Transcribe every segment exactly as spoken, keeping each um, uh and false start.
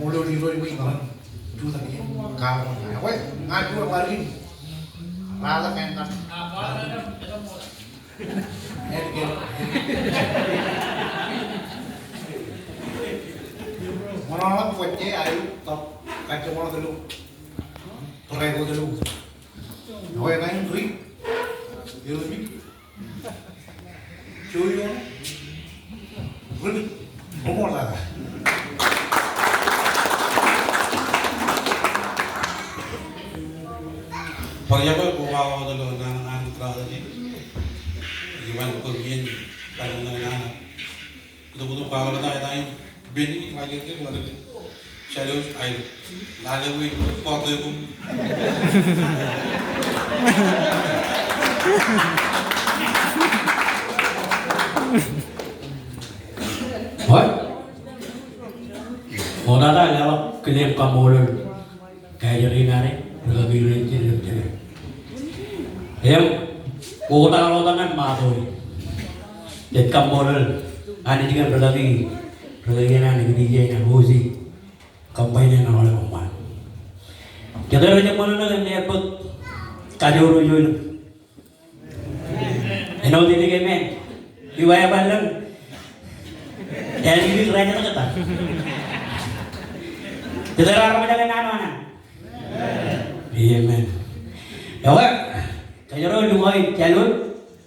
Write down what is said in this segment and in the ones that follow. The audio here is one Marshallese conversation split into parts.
Kaṃṃoolol Irooj bwe imaroñ jutak in. Kaṃṃoolol. Ekwe, ña juon ḷaddik in. Raelōñ kain ḷaddik. Ṃōṇōṇō bwe ej aer tok kajjoṃo ḷọk ilo. Ekwe, ña in Rick Irooj. Joe Irooj. Bar iọkwe koba wōt ilo naan an Kraist. Iban bōk iien, kōn naan an. Itok, itok, kwaḷọk ta, ta, ta, Benny, Michael, Michael. Shadows, aer. Lale wōj, kọọte koṃ. What? Ṃoktata leḷọk kilen kaṃṃoolol. Kajerbal in ad, ri-kaki ro rej jab jab. Im, oktak ḷọk ñan Matō. Jej kaṃṃoolol Anij kōn ri-kaki, ri-kaki in an, ri-kaki in an Osi. Kōṃṃan in aolep eṃṃan. Jete rej ṃōṇōṇō kōn ebbōk kajoor eo ilo Āinwōt ij amen. Iba eban lōñ. Āinwōt ij amen. Ej jar ṃōjak ñan naan eo an. Amen. Ekwe, kōjro lukkuun ij jar ḷọk,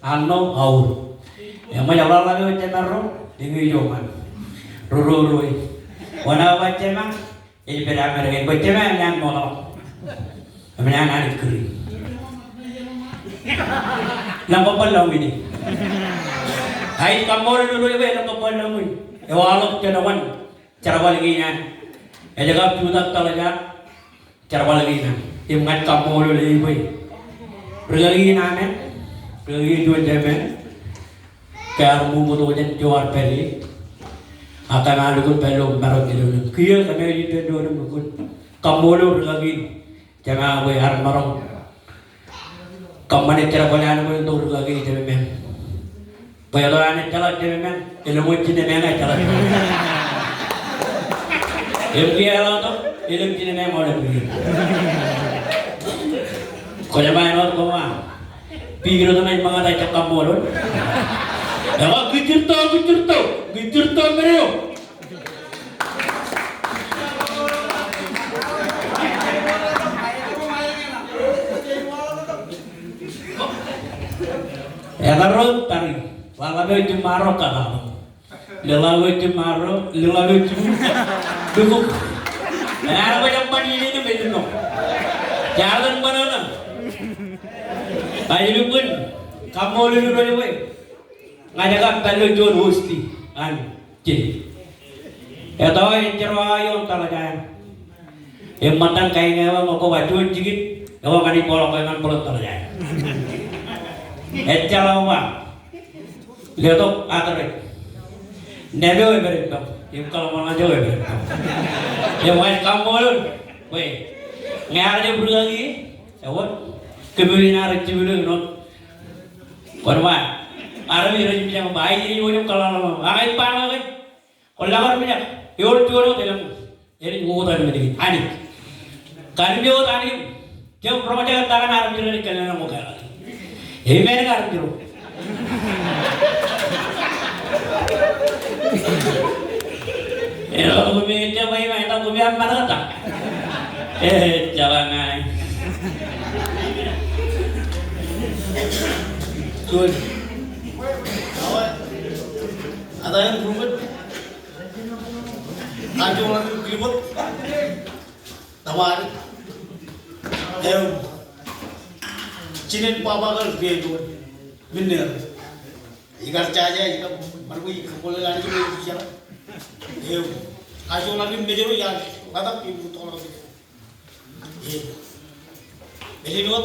Arno Aur. Eṃōj ḷaḷḷap eo jemān ro, eñin ijo ṃaan. Ro ro ro e. Wōn aō ba jemān, Ej pād Amerika, bwe jemān eṃṃan ṃootḷọk. Eṃṃan an Anij kūr. Lōñ kobban lọñiin. Ij kaṃṃoolol Irooj bwe lōñ kobban lọñiin. Ewaḷọk jenowan jerbal kein an. Ej kab jutak tōḷ jān jerbal kein an. Im ña ij kaṃṃoolol e bwe ri-kaki in amen. Ri-kaki in juon jemān. Ke ear ṃōk ṃōttan jān joar pād ie. Ak kōm ar lukkuun pād ilo maroñ in doon. Kiiō kōm ej pād doon im lukkuun kaṃṃoolol ri-kaki in. Jemān bwe ear maroñ kōṃṃane jerbal eo an bwe en tok ri-kaki in jemān. Bwe eto an ejjeḷọk jemān. Elōñ wōt jinōṃṃan ejjeḷọk. Im kiiō eḷọk tok, elōñ jinōṃṃan ṃool eo. Kwō jab āinwōt koṃ. Bikidōtōn ej ṃōñā ta ejjab kaṃṃoolol. Ekwe, kūjjirto, kūjjirto, kūjjirto men eo. Etarro tariṇ, ḷaḷḷap eo jiṃṃaro kōttar. Liḷḷap eo jiṃṃaro, liḷḷap eo jiṃṃaro. Lukkuun. Enaaj baj aṃ ban iliin im iliin ṇo. Jaar etan ban ṇo. Ij lukkuun kaṃṃoolol Irooj bwe ña ij kab pād ilo juon host an Jin. Eto ej jerọwiwi ioon tōḷ jān. Im ṃōttan kain eo eo ñe kwō ba juon jikin, ekwe ña ij bōkḷọk ñan bōlen tōḷ jān. Ejjeḷọk ba. Letok address. Name eo epād ippaṃ. Im kōḷmānḷọkjeṇ eo epād ippaṃ. Im ña ij kaṃṃoolol. Bwe ñe ear jab ri-kaki, ewōr. Kōmij wōr ar jibwilōñ ṇo. Kwōn ba. Armej rej mijak ba, ai, ej wōj im kōḷmānḷọkjeṇ. Ak ej ba ṇe ke. Kwōn lọk kar mijak. Ewōr juon wōt elōñ. Enaaj wōt armej in. Anij. Kar mijak wōt Anij. Jab roñjake ta kaṇ armej ro rej kōnono ṃokta. Amen ke armej ro. Eo, kumi ejjab amen, eo, kumi aṃ ṃan kōttar. Ejjeḷọk ña. Good. Ata in rubet. Ajo ḷọk in kilibōt. Tōmak. Eo. Jinen baba kar ke juon. Minne. Ikar jaje, ikar ṃan bwe ikar kole lale juon ijjara. Eo. Ajo ḷọk in mejero iar ḷotak im tokḷọk. Eo. Mejero.